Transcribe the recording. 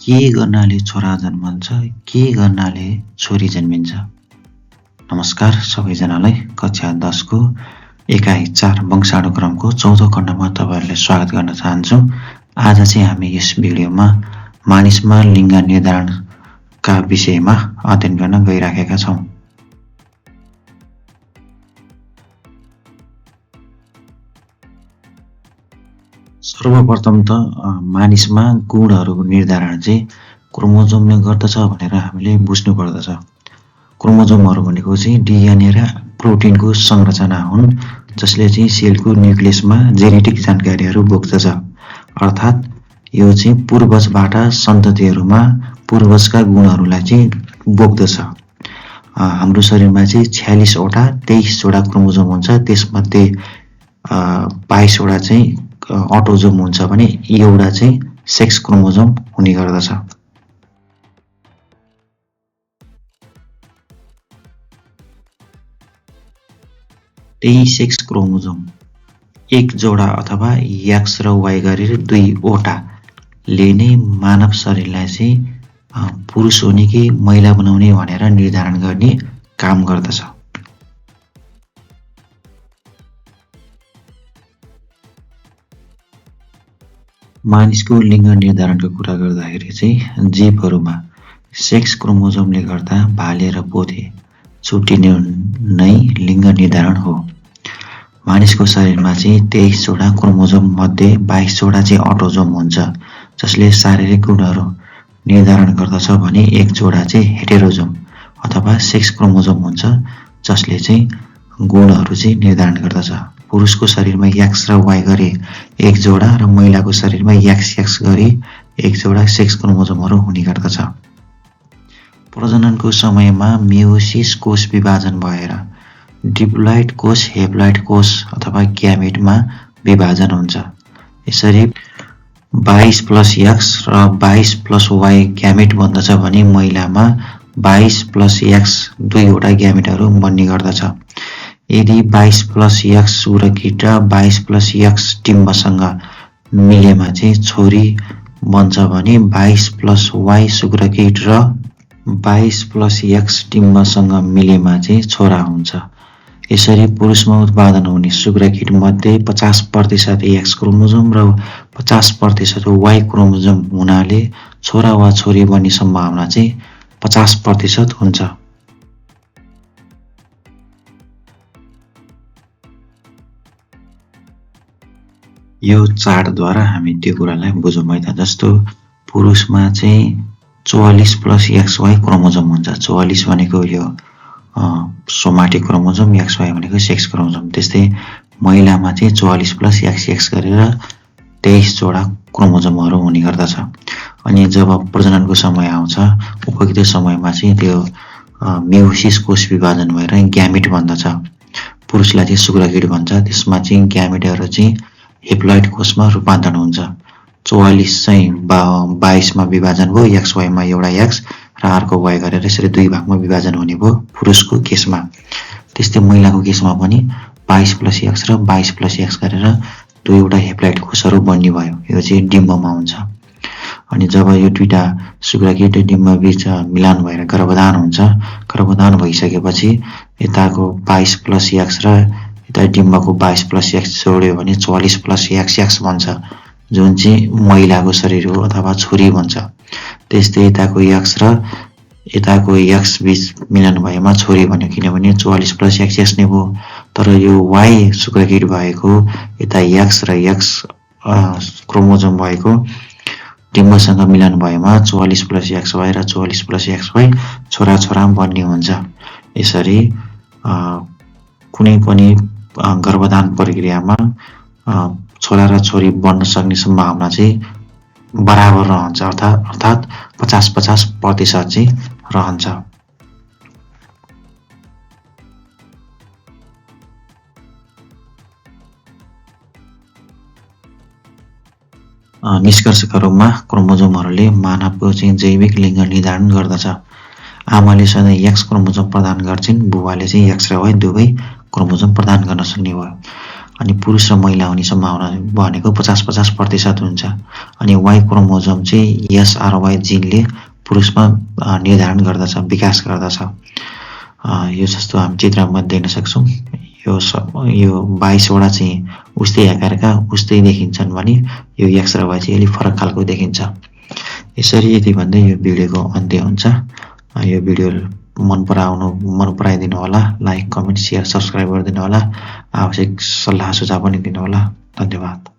के गर्नाले छोरा जन्मन्छ, के गर्नाले छोरी जन्मिन्छ? नमस्कार सबैजनालाई कक्षा 10 को एकाइ 4 वंशानुक्रमको 14औं खण्डमा तपाईहरुलाई स्वागत गर्न चाहन्छु। आज चाहिँ हामी यस भिडियोमा मानिसमा लिङ्ग निर्धारणका विषयमा अध्ययन गर्न गइराखेका छौं। सर्वप्रथम त मानिसमा गुणहरूको निर्धारण चाहिँ क्रोमोजोमले गर्दछ भनेर हामीले बुझ्नु पर्दछ। क्रोमोजोमहरू भनेको चाहिँ डीएनए र प्रोटिनको संरचना हुन् जसले चाहिँ सेलको न्यूक्लियसमा जेनेटिक जानकारीहरू बोक्दछ। अर्थात् यो चाहिँ पूर्वजबाट सन्ततिहरूमा पूर्वजका गुणहरूलाई चाहिँ बोक्दछ। हाम्रो शरीरमा चाहिँ 46 वटा 23 वटा क्रोमोजोम हुन्छ। त्यसमध्ये 22 वटा चाहिँ अटोजोम हुन्छ भने एउटा चाहिँ सेक्स क्रोमोजोम हुने गर्दछ। त्यही सेक्स क्रोमोजोम एक जोडा अथवा एक्स र वाई गरेर 2 वटाले नै मानव शरीरलाई चाहिँ पुरुष हुने कि महिला बनाउने भनेर निर्धारण गर्ने काम गर्दछ। मानिसको लिङ्ग निर्धारणको कुरा गर्दाखेरि चाहिँ जीवहरूमा सेक्स क्रोमोजोमले गर्दा भाले र पोते छुट्टिने नै लिङ्ग निर्धारण हो। मानिसको शरीरमा चाहिँ 23 वटा क्रोमोजोम मध्ये 22 वटा चाहिँ अटोजोम हुन्छ जसले शारीरिक गुणहरू निर्धारण गर्दछ भने एक जोडा चाहिँ हेटेरोजोम अथवा सेक्स क्रोमोजोम हुन्छ जसले चाहिँ गुणहरू चाहिँ निर्धारण गर्दछ। पुरुषको शरीरमा एक्स र वाई गरी एक जोडा र महिलाको शरीरमा एक्स गरी एक जोडा सेक्स क्रोमोजोमहरू हुने गर्दछ। प्रजननको समयमा मेयोसिस कोष विभाजन भएर डिप्लोइड कोष, हेप्लोइड कोष अथवा ग्यामेटमा विभाजन हुन्छ। यसरी 22 + एक्स र 22 + वाई ग्यामेट बन्दछ भने महिलामा 22 + एक्स 2 वटा ग्यामेटहरू बन्ने गर्दछ। यदि 22 + एक्स शुक्रकीट र 22 + एक्स डिम्बसँग मिलेमा चाहिँ छोरी बन्छ भने 22 + वाई शुक्रकीट र 22 + एक्स डिम्बसँग मिलेमा चाहिँ छोरा हुन्छ। यसरी पुरुषमा उत्पादन हुने शुक्रकीट मध्ये 50% एक्स क्रोमोजोम र 50% वाई क्रोमोजोम हुनाले छोरा वा छोरी बन्ने सम्भावना चाहिँ 50% हुन्छ। यो चार्टद्वारा हामी त्यो कुरालाई बुझौँ है त। जस्तो पुरुषमा चाहिँ 44 + XY क्रोमोजोम हुन्छ। 44 भनेको यो सोमाटिक क्रोमोजोम, XY भनेको सेक्स क्रोमोजोम। त्यस्तै महिलामा चाहिँ 44 + XX गरेर 23 जोडा क्रोमोजोमहरू हुने गर्दछ। अनि जब प्रजननको समय आउँछ उपयुक्त समयमा चाहिँ त्यो मेयोसिस कोष विभाजन भएर ग्यामेट बन्दछ। पुरुषलाई चाहिँ शुक्रकीट भन्छ। त्यसमा चाहिँ ग्यामेटहरू चाहिँ हेप्लोइड कोषमा रूपान्तरण हुन्छ। 44 चाहिँ 22 मा विभाजन भयो, XY मा एउटा एक्स र अर्को वाई गरेर यसरी 2 भागमा विभाजन हुने भयो पुरुषको केसमा। त्यस्तै महिलाको केसमा पनि 22 + एक्स र 22 + एक्स गरेर 2 वटा हेप्लोइड कोषहरू बन्ने भयो। यो चाहिँ डिम्बमा हुन्छ। अनि जब यो दुईटा शुक्रकीट डिम्ब बीच मिलान भएर गर्भधान हुन्छ, गर्भधान भइसकेपछि यताको 22 + एक्स र यता डिम्बको 22 + एक्स जोड्यो भने 44 + XX बन्छ जुन चाहिँ महिलाको शरीर हो अथवा छोरी बन्छ। त्यस्तै यताको एक्स र यताको एक्स बीच मिलन भएमा छोरी बन्यो किनभने 44 + XX नै भयो। तर यो वाई शुक्रकीट भएको यता एक्स र एक्स क्रोमोजोम भएको डिम्बसँग मिलन भएमा 44 + XY र 44 + XY छोरा बन्ने हुन्छ। यसरी कुनै पनि गर्भधान प्रक्रियामा छोरा र छोरी बन्न सक्ने सम्भावना चाहिँ बराबर रहन्छ। अर्थात् 50-50% चाहिँ रहन्छ। निष्कर्षका रूपमा क्रोमोजोमहरूले मानवको चाहिँ जैविक लिङ्ग निर्धारण गर्दछ। आमाले सधैँ एक्स क्रोमोजोम प्रदान गर्छिन्, बुबाले चाहिँ एक्स र वाई दुवै क्रोमोजोम प्रदान गर्न सक्ने भयो। अनि पुरुष र महिला हुने सम्भावना भनेको 50-50% हुन्छ। अनि वाइ क्रोमोजोम चाहिँ SRY जिनले पुरुषमा निर्धारण गर्दछ, विकास गर्दछ। यो जस्तो हामी चित्रमा देख्न सक्छौँ। यो 22 वटा चाहिँ उस्तै आकारका उस्तै देखिन्छन् भने यो X र Y चाहिँ अलि फरक खालको देखिन्छ। यसरी यति भन्दै यो भिडियोको अन्त्य हुन्छ। यो भिडियो मन पराइदिनु होला। लाइक, कमेन्ट, शेयर, सब्स्क्राइब गरिदिनु होला। आवश्यक सल्लाह सुझाव पनि दिनु होला। धन्यवाद।